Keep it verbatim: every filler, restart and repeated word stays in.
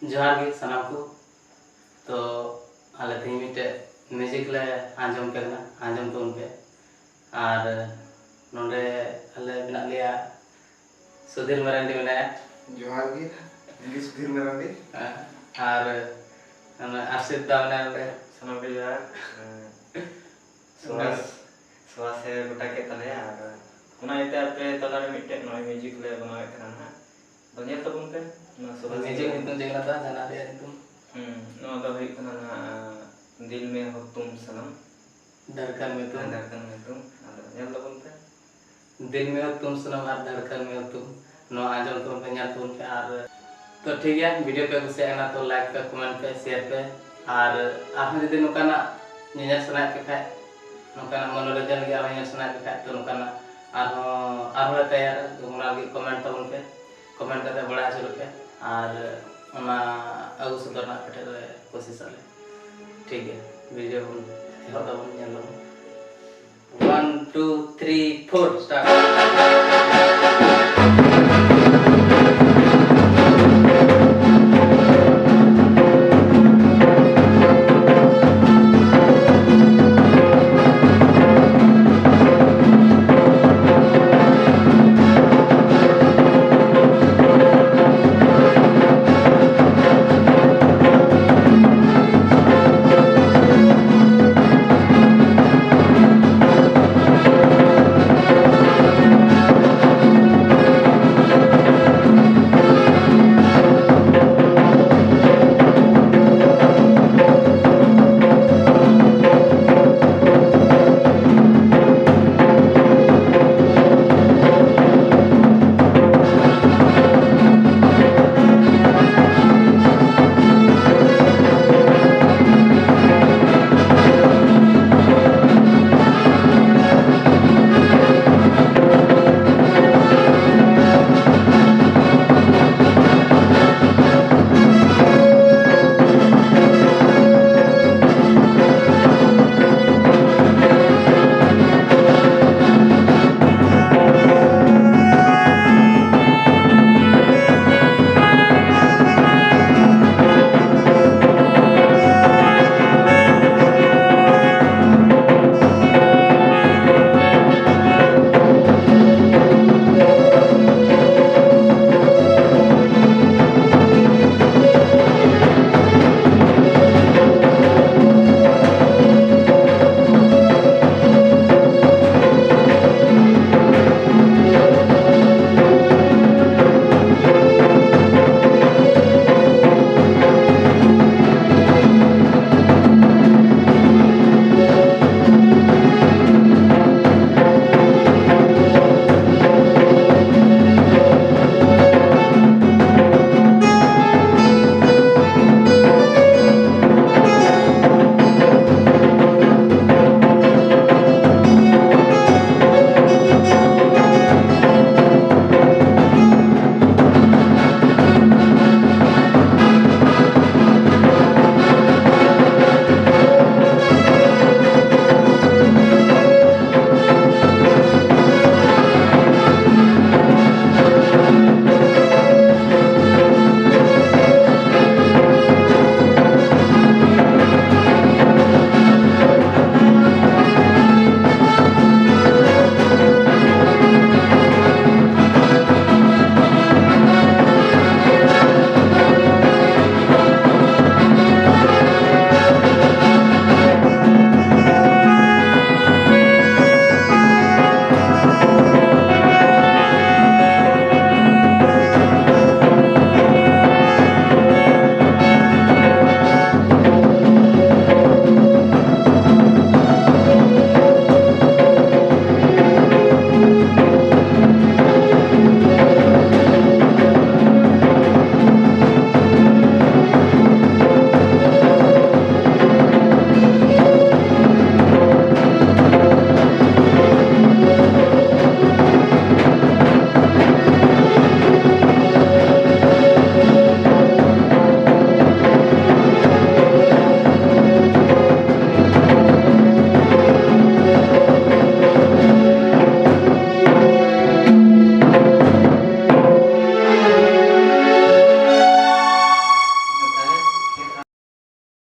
ᱡᱚᱦᱟᱨ ᱜᱮ ᱥᱟᱱᱟᱢ ᱠᱚ᱾ ᱛᱚ ᱟᱞᱮ ᱛᱮᱦᱮᱧ ᱢᱤᱫᱴᱮᱡ ᱢᱤᱣᱡᱤᱠ ᱞᱮ ᱟᱸᱡᱚᱢ ᱯᱮ ᱠᱟᱱᱟ, ᱟᱸᱡᱚᱢ ᱛᱟᱵᱚᱱ ᱯᱮ᱾ ᱟᱨ ᱱᱚᱰᱮ ᱟᱞᱮ ᱢᱮᱱᱟᱜ ᱞᱮᱭᱟ, ᱥᱩᱫᱷᱤᱨ ᱢᱟᱨᱟᱱᱰᱤ ᱢᱮᱱᱟᱭᱟ᱾ ᱡᱚᱦᱟᱨ ᱜᱮ, ᱤᱧ ᱜᱮ ᱥᱩᱫᱷᱤᱨ ᱢᱟᱨᱟᱱᱰᱤ᱾ ᱟᱨ ᱚᱱᱟ ᱟᱨᱥᱤᱫ ᱫᱟ ᱢᱮᱱᱟᱭᱟ ᱱᱚᱰᱮ᱾ ᱥᱟᱱᱟᱢ ᱠᱚ ᱡᱚᱦᱟᱨ᱾ ᱥᱚᱵᱷᱟ, ᱵᱮᱥ᱾ ᱥᱚᱵᱷᱟ ᱥᱮ ᱜᱚᱴᱟ ᱠᱮᱫ ᱛᱟᱞᱮᱭᱟ, ᱟᱨ ᱚᱱᱟ ᱤᱭᱟᱹᱛᱮ ᱟᱯᱮ ᱛᱟᱞᱟᱨᱮ ᱢᱤᱫᱴᱮᱱ ᱱᱚᱜᱼᱚᱭ ᱢᱤᱣᱡᱤᱠ ᱞᱮ ᱵᱮᱱᱟᱣᱮᱫ ᱠᱟᱱᱟ ᱱᱟᱦᱟᱜ᱾ ᱛᱚ ᱧᱮᱞ ᱛᱟᱵᱚᱱ ᱯᱮ ᱱᱚᱣᱟ ᱥᱚᱵᱷᱟ ᱢᱤᱣᱡᱤᱠ ᱥᱮᱨᱮᱧ᱾ ᱧᱩᱛᱩᱢ ᱪᱮᱫ ᱠᱟᱱᱟ ᱛᱟᱢ? ᱡᱟᱦᱟᱸ ᱨᱮᱭᱟᱜ ᱧᱩᱛᱩᱢ? ᱦᱩᱸ, ᱱᱚᱣᱟ ᱫᱚ ᱦᱩᱭᱩᱜ ᱠᱟᱱᱟ ᱱᱟᱦᱟᱜ ᱫᱤᱞ ᱢᱮ ᱦᱚ ᱛᱩᱢ ᱥᱟᱱᱟᱢ᱾ ᱫᱷᱟᱲᱠᱟᱱ ᱢᱮ ᱛᱩᱢ᱾ ᱦᱮᱸ, ᱫᱷᱟᱲᱠᱟᱱ ᱢᱮ ᱛᱩᱢ᱾ ᱟᱫᱚ ᱧᱮᱞ ᱛᱟᱵᱚᱱ ᱯᱮ᱾ ᱫᱤᱞ ᱢᱮ ᱦᱚ ᱛᱩᱢ ᱥᱟᱱᱟᱢ ᱟᱨ ᱫᱷᱟᱲᱠᱟᱱ ᱢᱮ ᱦᱚ ᱛᱩᱢ, ᱱᱚᱣᱟ ᱟᱸᱡᱚᱢ ᱛᱟᱵᱚᱱ ᱯᱮ, ᱧᱮᱞ ᱛᱟᱵᱚᱱ ᱯᱮ᱾ ᱟᱨ ᱛᱚ ᱴᱷᱤᱠ ᱜᱮᱭᱟ, ᱵᱷᱤᱰᱤᱭᱳ ᱯᱮ ᱠᱩᱥᱤᱭᱟᱜ ᱠᱟᱱᱟ ᱛᱚ ᱞᱟᱭᱤᱠ ᱯᱮ, ᱠᱚᱢᱮᱱᱴ ᱯᱮ, ᱥᱮᱭᱟᱨ ᱯᱮ᱾ ᱟᱨ ᱟᱨᱦᱚᱸ ᱡᱩᱫᱤ ᱱᱚᱝᱠᱟᱱᱟᱜ ᱧᱮᱧᱮᱞ ᱥᱟᱱᱟᱭᱮᱫ ᱯᱮ ᱠᱷᱟᱡ, ᱱᱚᱝᱠᱟᱱᱟᱜ ᱢᱚᱱᱳᱨᱚᱧᱡᱚᱱ ᱞᱟᱹᱜᱤᱫ ᱟᱨᱦᱚᱸ ᱧᱮᱞ ᱥᱟᱱᱟᱭᱮᱫ ᱯᱮ ᱠᱷᱟᱡ, ᱛᱚ ᱱᱚᱝᱠᱟᱱᱟᱜ ᱟᱨᱦᱚᱸ, ᱟᱨᱦᱚᱸ ᱞᱮ ᱛᱮᱭᱟᱨᱟ, ᱛᱚ ᱚᱱᱟ ᱞᱟᱹᱜᱤᱫ ᱠᱚᱢᱮᱱᱴ ᱛᱟᱵᱚᱱ ᱯᱮ, ᱠᱚᱢᱮᱱᱴ ᱠᱟᱛᱮ ᱵᱟᱲᱟᱭ ᱦᱚᱪᱚ ᱞᱮᱯᱮ᱾ ᱟᱨ ᱚᱱᱟ ᱟᱹᱜᱩ ᱥᱚᱫᱚᱨ ᱨᱮᱱᱟᱜ ᱟᱯᱮ ᱴᱷᱮᱱ ᱞᱮ ᱠᱳᱥᱤᱥᱟ ᱞᱮ᱾ ᱴᱷᱤᱠ ᱜᱮᱭᱟ, ᱵᱷᱤᱰᱤᱭᱳ ᱵᱚᱱ ᱮᱦᱚᱵ ᱫᱟᱵᱚᱱ, ᱧᱮᱞ ᱫᱟᱵᱚᱱ᱾ One, two, three, four, start.